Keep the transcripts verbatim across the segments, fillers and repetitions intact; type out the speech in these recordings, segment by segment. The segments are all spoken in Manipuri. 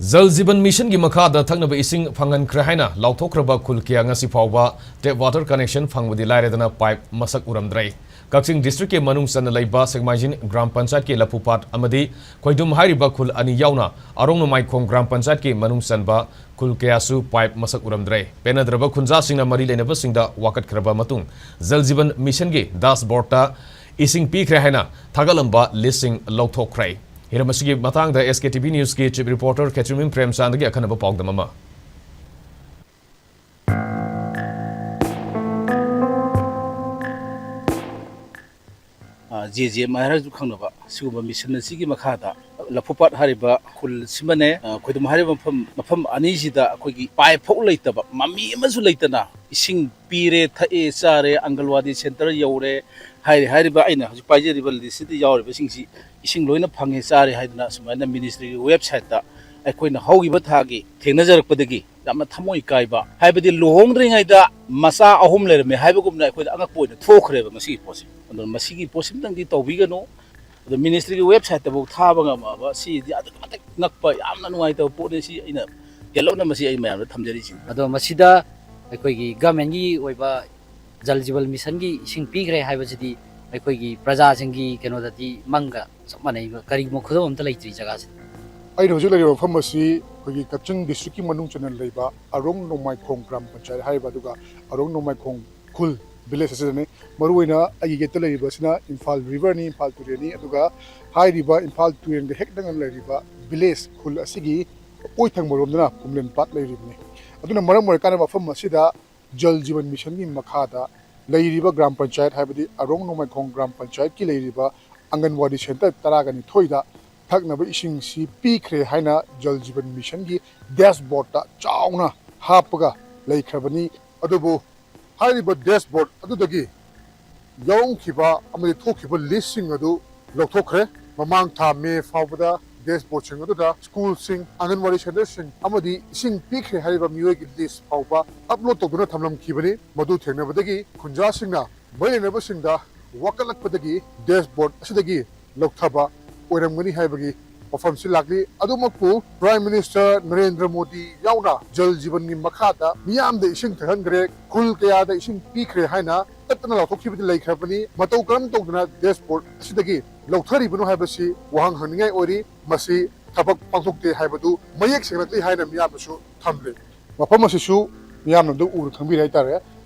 ꯖꯜ ꯖꯤꯕꯟ ꯃꯤꯁꯟꯒꯤ ꯃꯈꯥꯗ ꯊꯛꯅꯕ ꯏꯁꯤꯡ ꯐꯪꯍꯟꯈ꯭ꯔꯦ ꯍꯥꯏꯅ ꯂꯥꯎꯊꯣꯛꯈ꯭ꯔꯕ ꯈꯨꯜ ꯀꯌꯥ ꯉꯁꯤ ꯐꯥꯎꯕ ꯇꯦꯞ ꯋꯥꯇꯔ ꯀꯅꯦꯛꯁꯟ ꯐꯪꯕꯗꯤ ꯂꯥꯏꯔꯗꯅ ꯄꯥꯏꯞ ꯃꯁꯛ ꯎꯔꯝꯗ꯭ꯔꯦ꯫ ꯀꯛꯆꯤꯡ ꯗꯤꯁꯇ꯭ꯔꯤꯛꯀꯤ ꯃꯅꯨꯡ ꯆꯟꯅ ꯂꯩꯕ ꯁꯦꯛꯃꯥꯏꯖꯤꯟ ꯒ꯭ꯔꯥꯝ ꯄꯟꯆꯥꯌꯠꯀꯤ ꯂꯐꯨꯄꯥꯠ ꯑꯃꯗꯤ ꯈꯣꯏꯗꯨꯝ ꯍꯥꯏꯔꯤꯕ ꯈꯨꯜ ꯑꯅꯤ ꯌꯥꯎꯅ ꯑꯔꯣꯡ ꯅꯣꯡꯃꯥꯏꯈꯣꯡ ꯒ꯭ꯔꯥꯝ ꯄꯟꯆꯥꯌꯠꯀꯤ ꯃꯅꯨꯡ ꯆꯟꯕ ꯈꯨꯜ ꯀꯌꯥꯁꯨ ꯄꯥꯏꯞ ꯃꯁꯛ ꯎꯔꯝꯗ꯭ꯔꯦ꯫ ꯄꯦꯟꯅꯗ꯭ꯔꯕ ꯈꯨꯟꯖꯥꯁꯤꯡꯅ ꯃꯔꯤ ꯂꯩꯅꯕꯁꯤꯡꯗ ꯋꯥꯀꯠꯈ꯭ꯔꯕ ꯃꯇꯨꯡ ꯖꯜ ꯖꯤꯕꯟ ꯃꯤꯁꯟꯒꯤ ꯗꯥꯁꯕꯣꯔꯗꯇ ꯏꯁꯤꯡ ꯄꯤꯈ꯭ꯔꯦ ꯍꯥꯏꯅ ꯊꯥꯒꯠꯂꯝꯕ ꯂꯤꯁꯁꯤꯡ ꯂꯧꯊꯣꯛꯈ꯭ꯔꯦ꯫ ꯍꯤꯔꯝ ꯑꯁꯤꯒꯤ ꯃꯇꯥꯡꯗ S K T V ꯅ꯭ꯌꯨꯁꯀꯤ ꯆꯤꯞ ꯔꯤꯄꯣꯔꯇꯔ ꯈꯦꯇ꯭ꯔꯤꯃꯌꯨꯝ ꯄ꯭ꯔꯦꯝꯆꯥꯟꯗꯒꯤ ꯑꯈꯟꯅꯕ ꯄꯥꯎꯗꯝ ꯑꯃ꯫ ꯑ, J J M I ꯍꯥꯏꯔꯁꯨ ꯈꯪꯅꯕ ꯁꯤꯒꯨꯝꯕ ꯃꯤꯁꯟ ꯑꯁꯤꯒꯤ ꯃꯈꯥꯗ ꯂꯐꯨꯄꯥꯠ ꯍꯥꯏꯔꯤꯕ ꯈꯨꯜ ꯑꯁꯤꯃꯅꯦ, ꯑ, ꯈꯣꯏꯗꯨꯝ ꯍꯥꯏꯔꯤꯕ ꯃꯐꯝ, ꯃꯐꯝ ꯑꯅꯤꯁꯤꯗ ꯑꯩꯈꯣꯏꯒꯤ ꯄꯥꯏꯞ ꯐꯥꯎ ꯂꯩꯇꯕ, ꯃꯃꯤ ꯑꯃꯁꯨ ꯂꯩꯇꯅ ꯏꯁꯤꯡ ꯄꯤꯔꯦ, ꯊꯛꯑꯦ, ꯆꯥꯔꯦ, ꯑꯪꯒꯜꯋꯥꯗꯤ ꯁꯦꯟꯇꯔ ꯌꯧꯔꯦ, ꯍꯥꯏꯔꯤ, ꯍꯥꯏꯔꯤꯕ ꯑꯩꯅ ꯍꯧꯖꯤꯛ ꯄꯥꯏꯖꯔꯤꯕ ꯂꯤꯁꯁꯤꯗ ꯌꯥꯎꯔꯤꯕꯁꯤꯡꯁꯤ ꯏꯁꯤꯡ ꯂꯣꯏꯅ ꯐꯪꯉꯦ, ꯆꯥꯔꯦ ꯍꯥꯏꯗꯅ ꯁꯨꯃꯥꯏꯅ ꯃꯤꯅꯤꯁꯇ꯭ꯔꯤꯒꯤ ꯋꯦꯕꯁꯥꯏꯠꯇ ꯑꯩꯈꯣꯏꯅ ꯍꯧꯈꯤꯕ ꯊꯥꯒꯤ ꯊꯦꯡꯅꯖꯔꯛꯄꯗꯒꯤ ꯌꯥꯝꯅ ꯊꯃꯣꯏ ꯀꯥꯏꯕ, ꯍꯥꯏꯕꯗꯤ ꯂꯨꯍꯣꯡꯗ꯭ꯔꯤꯉꯩꯗ ꯃꯆꯥ ꯑꯍꯨꯝ ꯂꯩꯔꯝꯃꯦ ꯍꯥꯏꯕꯒꯨꯝꯅ ꯑꯩꯈꯣꯏꯗ ꯑꯉꯛꯄ ꯑꯣꯏꯅ ꯊꯣꯛꯈ꯭ꯔꯦꯕ ꯃꯁꯤꯒꯤ ꯄꯣꯠꯁꯦ꯫ ꯑꯗꯨꯅ ꯃꯁꯤꯒꯤ ꯄꯣꯠꯁꯤꯃꯇꯪꯗꯤ ꯇꯧꯕꯤꯒꯅꯨ꯫ ꯑꯗꯣ ꯃꯤꯅꯤꯁꯇ꯭ꯔꯤꯒꯤ ꯋꯦꯕꯁꯥꯏꯠꯇꯐꯥꯎ ꯊꯥꯕ ꯉꯝꯃꯕ ꯁꯤꯗꯤ ꯑꯗꯨꯛꯀꯤ ꯃꯇꯤꯛ ꯉꯛꯄ, ꯌꯥꯝꯅ ꯅꯨꯡꯉꯥꯏꯇꯕ ꯄꯣꯠꯅꯤ꯫ ꯁꯤ ꯑꯩꯅ ꯇꯦꯜꯍꯧꯅ ꯃꯁꯤ ꯑꯩ ꯃꯌꯥꯝꯗ ꯊꯝꯖꯔꯤꯁꯤꯅꯤ꯫ ꯑꯗꯣ ꯃꯁꯤꯗ ꯑꯩꯈꯣꯏꯒꯤ ꯒꯃꯦꯟꯒꯤ ꯑꯣꯏꯕ ꯖꯜ ꯖꯤꯕꯟ ꯃꯤꯁꯟꯒꯤ ꯏꯁꯤꯡ ꯄꯤꯈ꯭ꯔꯦ ꯍꯥꯏꯕꯁꯤꯗꯤ ꯑꯩꯈꯣꯏꯒꯤ ꯄ꯭ꯔꯖꯥꯁꯤꯡꯒꯤ ꯀꯩꯅꯣꯗꯗꯤ ꯃꯪꯒ ꯆꯞ ꯃꯥꯟꯅꯩ, ꯀꯔꯤꯒꯨꯝꯕ ꯈꯨꯗꯝ ꯑꯝꯇ ꯂꯩꯇ꯭ꯔꯤ ꯖꯒꯥꯁꯤꯗ꯫ ꯑꯩꯅ ꯍꯧꯖꯤꯛ ꯂꯩꯔꯤꯕ ꯃꯐꯝ ꯑꯁꯤ ꯑꯩꯈꯣꯏꯒꯤ ꯀꯛꯆꯤꯡ ꯗꯤꯁꯇ꯭ꯔꯤꯛꯀꯤ ꯃꯅꯨꯡ ꯆꯟꯅ ꯂꯩꯕ ꯑꯔꯣꯡ ꯅꯣꯡꯃꯥꯏꯈꯣꯡ ꯒ꯭ꯔꯥꯝ ꯄꯟꯆꯥꯌꯠ ꯍꯥꯏꯔꯤꯕ, ꯑꯗꯨꯒ ꯑꯔꯣꯡ ꯅꯣꯡꯃꯥꯏꯈꯣꯡ ꯈꯨꯜ ꯚꯤꯂꯦꯖ ꯑꯁꯤꯗꯅꯤ꯫ ꯃꯔꯨꯑꯣꯏꯅ ꯑꯩꯒꯤ ꯌꯦꯠꯇ ꯂꯩꯔꯤꯕꯁꯤꯅ ꯏꯝꯐꯥꯜ ꯔꯤꯚꯔꯅꯤ, ꯏꯝꯐꯥꯜ ꯇꯨꯔꯦꯜꯅꯤ, ꯑꯗꯨꯒ ꯍꯥꯏꯔꯤꯕ ꯏꯝꯐꯥꯜ ꯇꯨꯔꯦꯜꯒ ꯍꯦꯛ ꯅꯛꯅ ꯂꯩꯔꯤꯕ ꯚꯤꯂꯦꯖ ꯈꯨꯜ ꯑꯁꯤꯒꯤ ꯑꯣꯏ ꯊꯪꯕꯔꯣꯝꯗꯅ ꯄꯨꯝꯂꯦꯟ ꯄꯥꯠ ꯂꯩꯔꯤꯕꯅꯤ꯫ ꯑꯗꯨꯅ ꯃꯔꯝ ꯑꯣꯏꯔꯀꯥꯟꯗ ꯃꯐꯝ ꯑꯁꯤꯗ ꯖꯜ ꯖꯤꯕꯟ ꯃꯤꯁꯟꯒꯤ ꯃꯈꯥꯗ ꯂꯩꯔꯤꯕ ꯒ꯭ꯔꯥꯝ ꯄꯟꯆꯥꯌꯠ, ꯍꯥꯏꯕꯗꯤ ꯑꯔꯣꯡ ꯅꯣꯡꯃꯥꯏꯈꯣꯡ ꯒ꯭ꯔꯥꯝ ꯄꯟꯆꯥꯌꯠꯀꯤ ꯂꯩꯔꯤꯕ ꯑꯪꯒꯟꯋꯥꯗꯤ ꯁꯦꯟꯇꯔ ꯇꯔꯥꯒ ꯅꯤꯊꯣꯏꯗ ꯊꯛꯅꯕ ꯏꯁꯤꯡꯁꯤ ꯄꯤꯈ꯭ꯔꯦ ꯍꯥꯏꯅ ꯖꯜ ꯖꯤꯕꯟ ꯃꯤꯁꯟꯒꯤ ꯗꯦꯁꯕꯣꯔꯗꯇ ꯆꯥꯎꯅ ꯍꯥꯞꯄꯒ ꯂꯩꯈ꯭ꯔꯕꯅꯤ꯫ ꯑꯗꯨꯕꯨ ꯍꯥꯏꯔꯤꯕ ꯗꯦꯁꯕꯣꯔꯗ ꯑꯗꯨꯗꯒꯤ ꯌꯥꯎꯔꯝꯈꯤꯕ ꯑꯃꯗꯤ ꯊꯣꯛꯈꯤꯕ ꯂꯤꯁꯁꯤꯡ ꯑꯗꯨ ꯂꯧꯊꯣꯛꯈ꯭ꯔꯦ꯫ ꯃꯃꯥꯡ ꯊꯥ ꯃꯦ ꯐꯥꯎꯕꯗ ꯗꯦꯁꯕꯣꯔꯗꯁꯤꯡ ꯑꯗꯨꯗ ꯁ꯭ꯀꯨꯜꯁꯤꯡ, ꯑꯪꯒꯟꯋꯥꯗꯤ ꯁꯦꯟꯇꯔꯁꯤꯡ ꯑꯃꯗꯤ ꯏꯁꯤꯡ ꯄꯤꯈ꯭ꯔꯦ ꯍꯥꯏꯔꯤꯕ ꯃꯤꯑꯣꯏꯒꯤ ꯂꯤꯁ ꯐꯥꯎꯕ ꯑꯞꯂꯣꯗ ꯇꯧꯗꯨꯅ ꯊꯝꯂꯝꯈꯤꯕꯅꯤ꯫ ꯃꯗꯨ ꯊꯦꯡꯅꯕꯗꯒꯤ ꯈꯨꯟꯖꯥꯁꯤꯡꯅ ꯃꯔꯤ ꯂꯩꯅꯕꯁꯤꯡꯗ ꯋꯥꯀꯠꯂꯛꯄꯗꯒꯤ ꯗꯦꯁꯕꯣꯔꯗ ꯑꯁꯤꯗꯒꯤ ꯂꯧꯊꯕ ꯑꯣꯏꯔꯝꯒꯅꯤ ꯍꯥꯏꯕꯒꯤ ꯋꯥꯐꯝꯁꯤ ꯂꯥꯛꯂꯤ꯫ ꯑꯗꯨꯃꯛꯄꯨ Prime Minister ꯅꯔꯦꯟꯗ꯭ꯔ ꯃꯣꯗꯤ ꯌꯥꯎꯅ ꯖꯜ ꯖꯤꯕꯟꯒꯤ ꯃꯈꯥꯗ ꯃꯤꯌꯥꯝꯗ ꯏꯁꯤꯡ ꯊꯛꯍꯟꯈ꯭ꯔꯦ, ꯈꯨꯜ ꯀꯌꯥꯗ ꯏꯁꯤꯡ ꯄꯤꯈ꯭ꯔꯦ ꯍꯥꯏꯅ ꯇꯠꯇꯅ ꯂꯥꯎꯊꯣꯛꯈꯤꯕꯗꯤ ꯂꯩꯈ꯭ꯔꯕꯅꯤ꯫ ꯃꯇꯧ ꯀꯔꯝ ꯇꯧꯗꯅ dashboard ꯑꯁꯤꯗꯒꯤ ꯂꯧꯊꯔꯤꯕꯅꯣ ꯍꯥꯏꯕꯁꯤ ꯋꯥꯍꯪ ꯍꯪꯅꯤꯡꯉꯥꯏ ꯑꯣꯏꯔꯤ꯫ ꯃꯁꯤ ꯊꯕꯛ ꯄꯥꯡꯊꯣꯛꯇꯦ ꯍꯥꯏꯕꯗꯨ ꯃꯌꯦꯛ ꯁꯦꯡꯂꯛꯂꯤ ꯍꯥꯏꯅ ꯃꯤꯌꯥꯝꯅꯁꯨ ꯊꯝꯂꯤ꯫ ꯃꯐꯝ ꯑꯁꯤꯁꯨ ꯃꯤꯌꯥꯝꯅ ꯑꯗꯨꯝ ꯎꯔ ꯈꯪꯕꯤꯔꯦ ꯍꯥꯏꯇꯥꯔꯦ꯫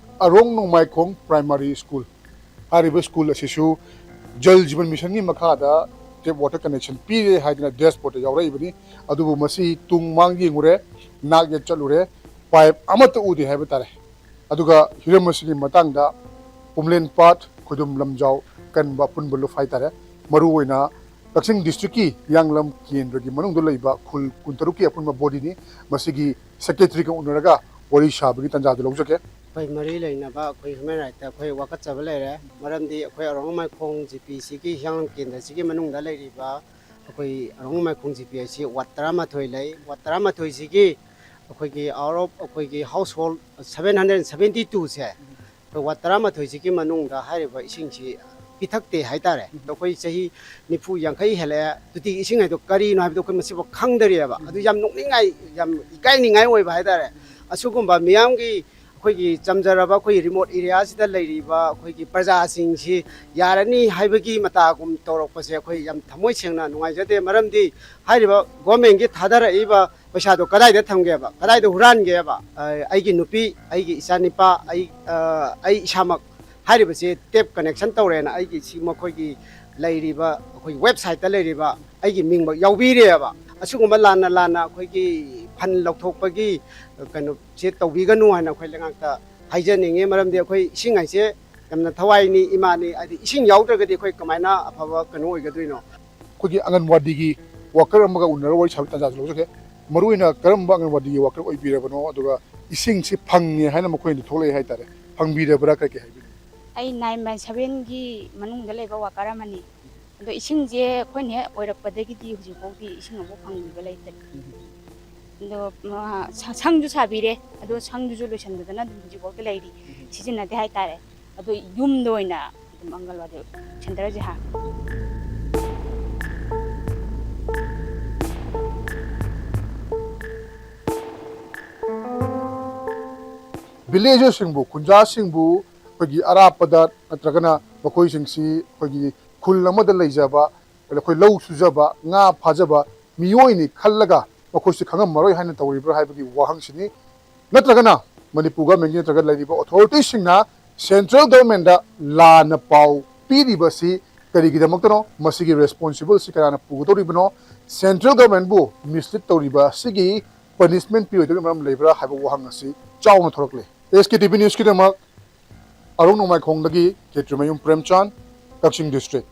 ꯑꯔꯣꯡ ꯅꯣꯡꯃꯥꯏꯈꯣꯡ Primary School ꯍꯥꯏꯔꯤꯕ school ꯑꯁꯤꯁꯨ ꯖꯜ ꯖꯤꯕꯟ ꯃꯤꯁꯟꯒꯤ ꯃꯈꯥꯗ tap water connection ꯄꯤꯔꯦ ꯍꯥꯏꯗꯅ dashboardꯇ ꯌꯥꯎꯔꯛꯏꯕꯅꯤ꯫ ꯑꯗꯨꯕꯨ ꯃꯁꯤ ꯇꯨꯡ ꯃꯥꯡ ꯌꯦꯡꯉꯨꯔꯦ, ꯅꯥꯛ ꯌꯦꯠ ꯆꯠꯂꯨꯔꯦ, pipe ꯑꯃꯠꯇ ꯎꯗꯦ ꯍꯥꯏꯕ ꯇꯥꯔꯦ꯫ ꯑꯗꯨꯒ ꯍꯤꯔꯝ ꯑꯁꯤꯒꯤ ꯃꯇꯥꯡꯗ ꯄꯨꯝꯂꯦꯟ ꯄꯥꯠ, ꯈꯣꯏꯗꯨꯝ ꯂꯝꯖꯥꯎ, ꯀꯟꯕ ꯑꯄꯨꯟꯕ ꯂꯨꯞ ꯍꯥꯏꯇꯥꯔꯦ꯫ ꯃꯔꯨꯑꯣꯏꯅ ꯀꯛꯆꯤꯡ districtꯀꯤ ꯍꯤꯌꯥꯡꯂꯝ ꯀꯦꯟꯗ꯭ꯔꯒꯤ ꯃꯅꯨꯡꯗ ꯂꯩꯕ ꯈꯨꯜ ꯀꯨꯟꯇꯔꯨꯛꯀꯤ ꯑꯄꯨꯟꯕ bodyꯅꯤ꯫ ꯃꯁꯤꯒꯤ secretaryꯒ ꯎꯅꯔꯒ ꯋꯥꯔꯤ ꯁꯥꯕꯒꯤ ꯇꯥꯟꯖꯥꯗꯨ ꯂꯧꯖꯒꯦ꯫ ꯑꯩꯈꯣꯏ ꯃꯔꯤ ꯂꯩꯅꯕ ꯑꯩꯈꯣꯏ human rightꯇ ꯑꯩꯈꯣꯏ ꯋꯥꯀꯠꯆꯕ ꯂꯩꯔꯦ꯫ ꯃꯔꯝꯗꯤ ꯑꯩꯈꯣꯏ ꯑꯔꯣꯡ ꯃꯥꯏꯈꯣꯡ GPCꯒꯤ ꯍꯤꯌꯥꯡꯂꯝ ꯀꯦꯟꯗ꯭ꯔꯁꯤꯒꯤ ꯃꯅꯨꯡꯗ ꯂꯩꯔꯤꯕ ꯑꯩꯈꯣꯏ ꯑꯔꯣꯡ ꯃꯥꯏꯈꯣꯡ GP ꯑꯁꯤ ward ꯇꯔꯥꯃꯥꯊꯣꯏ ꯂꯩ꯫ Ward ꯇꯔꯥꯃꯥꯊꯣꯏꯁꯤꯒꯤ ꯑꯩꯈꯣꯏꯒꯤ out of ꯑꯩꯈꯣꯏꯒꯤ household seven hundred seventy twoꯁꯦ ꯑꯩꯈꯣꯏ ward ꯇꯔꯥꯃꯥꯊꯣꯏꯁꯤꯒꯤ ꯃꯅꯨꯡꯗ ꯍꯥꯏꯔꯤꯕ ꯏꯁꯤꯡꯁꯤ ꯄꯤꯊꯛꯇꯦ ꯍꯥꯏꯇꯥꯔꯦ꯫ ꯑꯗꯣ ꯑꯩꯈꯣꯏ ꯆꯍꯤ ꯅꯤꯐꯨ ꯌꯥꯡꯈꯩ ꯍꯦꯜꯂꯛꯑꯦ꯫ ꯇꯣꯇꯤ ꯏꯁꯤꯡ ꯍꯥꯏꯗꯣ ꯀꯔꯤꯅꯣ ꯍꯥꯏꯕꯗꯣ ꯑꯩꯈꯣꯏ ꯃꯁꯤꯐꯥꯎ ꯈꯪꯗꯔꯤꯑꯕ꯫ ꯑꯗꯨ ꯌꯥꯝ ꯅꯣꯛꯅꯤꯡꯉꯥꯏ, ꯌꯥꯝ ꯏꯀꯥꯏꯅꯤꯡꯉꯥꯏ ꯑꯣꯏꯕ ꯍꯥꯏꯇꯥꯔꯦ꯫ ꯑꯁꯤꯒꯨꯝꯕ ꯃꯤꯌꯥꯝꯒꯤ ꯑꯩꯈꯣꯏꯒꯤ ꯆꯝꯖꯔꯕ ꯑꯩꯈꯣꯏꯒꯤ remote areaꯁꯤꯗ ꯂꯩꯔꯤꯕ ꯑꯩꯈꯣꯏꯒꯤ ꯄ꯭ꯔꯖꯥꯁꯤꯡꯁꯤ ꯌꯥꯔꯅꯤ ꯍꯥꯏꯕꯒꯤ ꯃꯇꯥꯒꯨꯝ ꯇꯧꯔꯛꯄꯁꯦ ꯑꯩꯈꯣꯏ ꯌꯥꯝ ꯊꯃꯣꯏ ꯁꯦꯡꯅ ꯅꯨꯡꯉꯥꯏꯖꯗꯦ꯫ ꯃꯔꯝꯗꯤ ꯍꯥꯏꯔꯤꯕ governmentꯀꯤ ꯊꯥꯗꯔꯛꯏꯕ ꯄꯩꯁꯥꯗꯣ ꯀꯗꯥꯏꯗ ꯊꯝꯒꯦꯕ, ꯀꯗꯥꯏꯗ ꯍꯨꯔꯥꯟꯒꯦꯕ? ꯑ, ꯑꯩꯒꯤ ꯅꯨꯄꯤ, ꯑꯩꯒꯤ ꯏꯆꯥꯅꯤꯄꯥ, ꯑꯩ, ꯑ, ꯑꯩ ꯏꯁꯥꯃꯛ ꯍꯥꯏꯔꯤꯕꯁꯤ tap connection ꯇꯧꯔꯦꯅ ꯑꯩꯒꯤ ꯁꯤ ꯃꯈꯣꯏꯒꯤ ꯂꯩꯔꯤꯕ ꯑꯩꯈꯣꯏꯒꯤ websiteꯇ ꯂꯩꯔꯤꯕ ꯑꯩꯒꯤ ꯃꯤꯡꯃꯛ ꯌꯥꯎꯕꯤꯔꯦꯕ꯫ ꯑꯁꯤꯒꯨꯝꯕ ꯂꯥꯟꯅ ꯂꯥꯟꯅ ꯑꯩꯈꯣꯏꯒꯤ fund ꯂꯧꯊꯣꯛꯄꯒꯤ ꯀꯩꯅꯣꯁꯦ ꯇꯧꯕꯤꯒꯅꯨ ꯍꯥꯏꯅ ꯑꯩꯈꯣꯏ ꯂꯩꯉꯥꯛꯇ ꯍꯥꯏꯖꯅꯤꯡꯉꯤ꯫ ꯃꯔꯝꯗꯤ ꯑꯩꯈꯣꯏ ꯏꯁꯤꯡ ꯍꯥꯏꯁꯦ ꯌꯥꯝꯅ ꯊꯋꯥꯏꯅꯤ, ꯏꯃꯥꯅꯤ꯫ ꯍꯥꯏꯗꯤ ꯏꯁꯤꯡ ꯌꯥꯎꯗ꯭ꯔꯒꯗꯤ ꯑꯩꯈꯣꯏ ꯀꯃꯥꯏꯅ ꯑꯐꯕ ꯀꯩꯅꯣ ꯑꯣꯏꯒꯗꯣꯏꯅꯣ? ꯑꯩꯈꯣꯏꯒꯤ ꯑꯪꯒꯟꯋꯥꯗꯤꯒꯤ worker ꯑꯃꯒ ꯎꯅꯔ ꯋꯥꯔꯤ ꯁꯥꯕꯒꯤ ꯇꯥꯟꯖꯥꯁꯨ ꯂꯧꯖꯒꯦ꯫ ꯃꯔꯨꯑꯣꯏꯅ ꯀꯔꯝꯕ ꯑꯪꯒꯟꯋꯥꯗꯤꯒꯤ worker ꯑꯣꯏꯕꯤꯔꯕꯅꯣ? ꯑꯗꯨꯒ ꯏꯁꯤꯡꯁꯤ ꯐꯪꯉꯦ ꯍꯥꯏꯅ ꯃꯈꯣꯏꯅꯗꯤ ꯊꯣꯛꯂꯛꯑꯦ ꯍꯥꯏꯇꯥꯔꯦ꯫ ꯐꯪꯕꯤꯔꯕ꯭ꯔꯥ? ꯀꯔꯤ ꯀꯔꯤ ꯍꯥꯏꯕꯤꯅꯤꯡꯉꯤ? ꯑꯩ nine by sevenꯒꯤ ꯃꯅꯨꯡꯗ ꯂꯩꯕ worker ꯑꯃꯅꯤ꯫ ꯑꯗꯣ ꯏꯁꯤꯡꯁꯦ ꯑꯩꯈꯣꯏꯅ ꯍꯦꯛ ꯑꯣꯏꯔꯛꯄꯗꯒꯤꯗꯤ ꯍꯧꯖꯤꯛꯐꯥꯎꯗꯤ ꯏꯁꯤꯡ ꯑꯃꯨꯛ ꯐꯪꯕꯤꯕ ꯂꯩꯇ꯭ꯔꯤ꯫ ꯑꯗꯣ, ꯑ, ꯁ-, ꯁꯪꯁꯨ ꯁꯥꯕꯤꯔꯦ, ꯑꯗꯣ ꯁꯪꯗꯨꯁꯨ ꯂꯣꯏꯁꯤꯟꯗꯗꯅ ꯑꯗꯨꯝ ꯍꯧꯖꯤꯛꯐꯥꯎꯗꯤ ꯂꯩꯔꯤ, ꯁꯤꯖꯤꯟꯅꯗꯦ ꯍꯥꯏꯇꯥꯔꯦ꯫ ꯑꯗꯣ ꯌꯨꯝꯗ ꯑꯣꯏꯅ ꯑꯗꯨꯝ ꯑꯪꯒꯜꯋꯥꯗꯤ centerꯁꯦ ꯍꯥꯡꯉꯤ꯫ ꯚꯤꯂꯦꯖꯔꯁꯤꯡꯕꯨ, ꯈꯨꯟꯖꯥꯁꯤꯡꯕꯨ ꯑꯩꯈꯣꯏꯒꯤ ꯑꯔꯥꯞꯄꯗ ꯅꯠꯇ꯭ꯔꯒꯅ ꯃꯈꯣꯏꯁꯤꯡꯁꯤ ꯑꯩꯈꯣꯏꯒꯤ ꯈꯨꯜ ꯑꯃꯗ ꯂꯩꯖꯕ, ꯑꯩꯈꯣꯏ ꯂꯧ ꯁꯨꯖꯕ, ꯉꯥ ꯐꯥꯖꯕ ꯃꯤꯑꯣꯏꯅꯤ ꯈꯜꯂꯒ ꯃꯈꯣꯏꯁꯤ ꯈꯪꯉꯝꯃꯔꯣꯏ ꯍꯥꯏꯅ ꯇꯧꯔꯤꯕ꯭ꯔꯥ ꯍꯥꯏꯕꯒꯤ ꯋꯥꯍꯪꯁꯤꯅꯤ꯫ ꯅꯠꯇ꯭ꯔꯒꯅ ꯃꯅꯤꯄꯨꯔ ꯒꯚꯔꯟꯃꯦꯟꯒꯤ ꯅꯠꯇ꯭ꯔꯒ ꯂꯩꯔꯤꯕ ꯑꯣꯊꯣꯔꯤꯇꯤꯁꯤꯡꯅ ꯁꯦꯟꯇ꯭ꯔꯦꯜ ꯒꯚꯔꯟꯃꯦꯟꯗ ꯂꯥꯟꯅ ꯄꯥꯎ ꯄꯤꯔꯤꯕꯁꯤ ꯀꯔꯤꯒꯤꯗꯃꯛꯇꯅꯣ? ꯃꯁꯤꯒꯤ ꯔꯦꯁꯄꯣꯟꯁꯤꯕꯜꯁꯤ ꯀꯅꯥꯅ ꯄꯨꯒꯗꯧꯔꯤꯕꯅꯣ? ꯁꯦꯟꯇ꯭ꯔꯦꯜ ꯒꯚꯔꯟꯃꯦꯟꯕꯨ ꯃꯤꯁꯂꯤꯗ ꯇꯧꯔꯤꯕ ꯑꯁꯤꯒꯤ ꯄꯅꯤꯁꯃꯦꯟ ꯄꯤꯔꯣꯏꯗꯕꯒꯤ ꯃꯔꯝ ꯂꯩꯕ꯭ꯔꯥ ꯍꯥꯏꯕ ꯋꯥꯍꯪ ꯑꯁꯤ ꯆꯥꯎꯅ ꯊꯣꯔꯛꯂꯤ꯫ ꯑꯦꯁ ꯀꯦ ꯇꯤ ꯚꯤ ꯅ꯭ꯌꯨꯁꯀꯤꯗꯃꯛ ꯑꯔꯨꯡ ꯅꯣꯡꯃꯥꯏꯈꯣꯡꯗꯒꯤ ꯈꯦꯇ꯭ꯔꯤꯃꯌꯨꯝ ꯄ꯭ꯔꯦꯝꯆꯥꯟ, ꯀꯛꯆꯤꯡ ꯗꯤꯁꯇ꯭ꯔꯤꯛ꯫